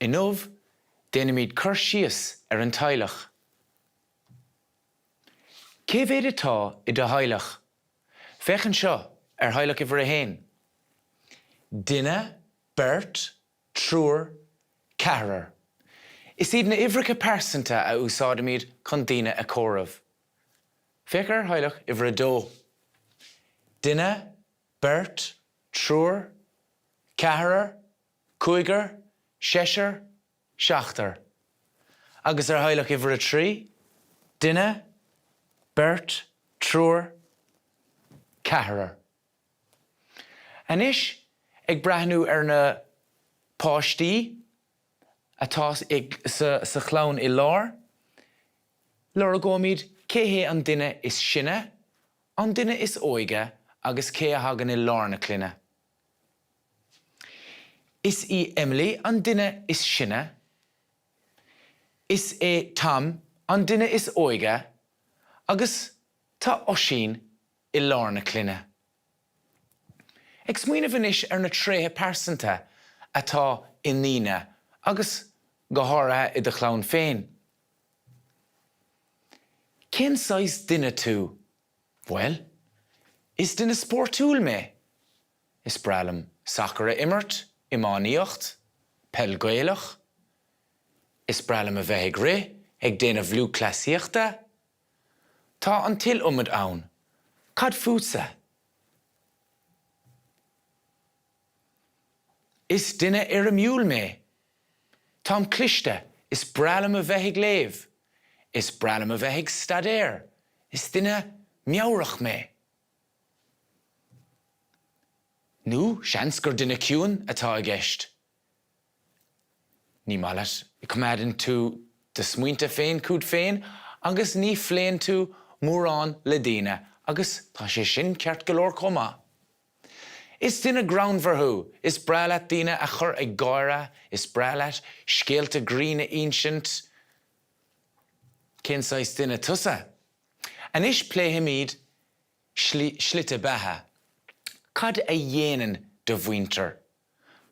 Inniu, déanfaimid cur síos ar an teaghlach. Cé mhéad atá i do theaghlach? Féach anseo ar theaghlach uimhir a haon. Duine, beirt, triúr, ceathrar. Is iad na uimhreacha pearsanta a úsáidimid chun daoine a chomhaireamh. Féach ar theaghlach uimhir a dó. Duine, beirt, triúr, ceathrar, cúigear, seisear, seachtar. Agus ar theaghlach uimhir a 3, duine, beirt, triúr, ceathrar. Anois, ag breathnú ar na páistí atá sa chlann i lár, lorgóimid cé hé an duine is sine, an duine is óige agus cé a thagann i lár na clainne. Is í Emily an duine is sine. Is é Tom an duine is óige agus tá Oisín i lár na clainne. Ag smaoineamh anois ar na tréithe pearsanta atá i ndaoine agus go háirithe i do chlann féin. Cén saghas duine tú? Bhuel, is duine spórtúil mé. Is breá liom sacar a imirt, iománaíocht, peil Gaelach. Is breá liom a bheith ag rith, ag déanamh lúthchleasaíochta. Tá an t-iliomad ann. Cad fútsa? Is duine éirimiúil mé. Táim cliste, is breá liom a bheith ag léamh. Is breá liom a bheith ag staidéar. Is duine meabhrach mé. Nó seans gur duine ciúin atá i gceist. Ní maith leat, coimeádann tú do smaointe féin chugat féin agus ní phléann tú mórán le daoine agus tá sé sin ceart go leor chomh maith. Is duine greannmhar thú, is breá leat daoine a chur ag gáire, is breá leat scéalta grinn a insint. Cén saghas duine tusa? Anois pléifimid slite beatha. Cad a dhéanann do mhuintir?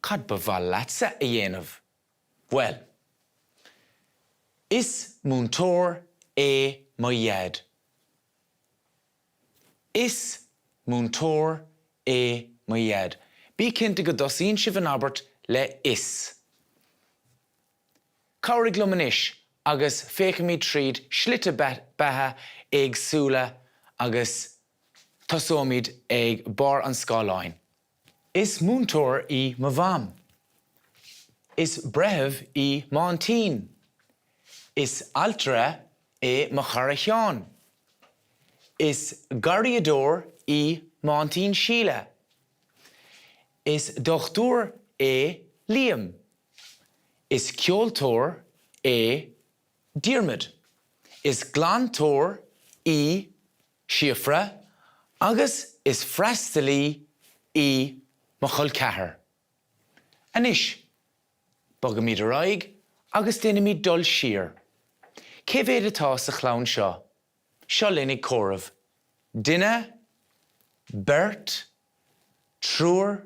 Cad ba mhaith leatsa a dhéanamh? Bhuel. Is múinteoir é mo dhaid. Is múinteoir é mo dhaid. Bí cinnte go dtosaíonn sibh an abairt le 'is'. Cabhraigh liom anois agus féachfaimid tríd slite beatha éagsúla agus tosóimid ag barr an scáileáin. Is múinteoir í mo mham. Is breitheamh í m'aintín. Is ailtire é mo chara Seán. Is garraíodóir í m'aintín Síle. Is dochtúir é Liam. Is ceoltóir é Diarmuid. Is glantóir í Síofra agus is freastalaí í mo chol ceathar. Anois, bogaimid ar aghaidh agus déanaimid dul siar. Cé mhéad atá sa chlann seo? Seo linn ag comhaireamh. Duine, beirt, triúr,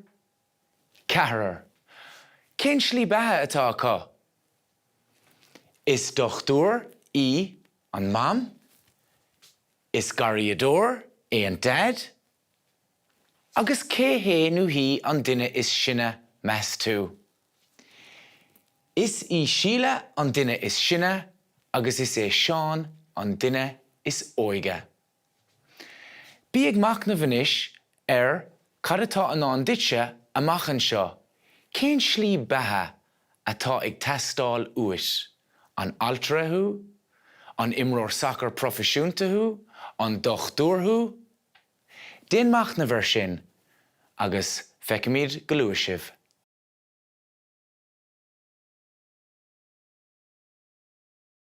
ceathrar. Cén slí beatha atá acu? Is dochtúir í an Mam. Is garraíodóir é an Daid. Agus cé hé nó hí an duine is sine, meas tú? Is í Síle an duine is sine agus is é Seán an duine is óige. Bí ag machnamh anois ar cad atá i ndán duitse amach anseo, cén slí beatha atá ag teastáil uait? An ailtire thú? An imreoir sacair proifisiúnta thú? An dochtúir thú? Déan machnamh air sin agus feicfimid go luath sibh.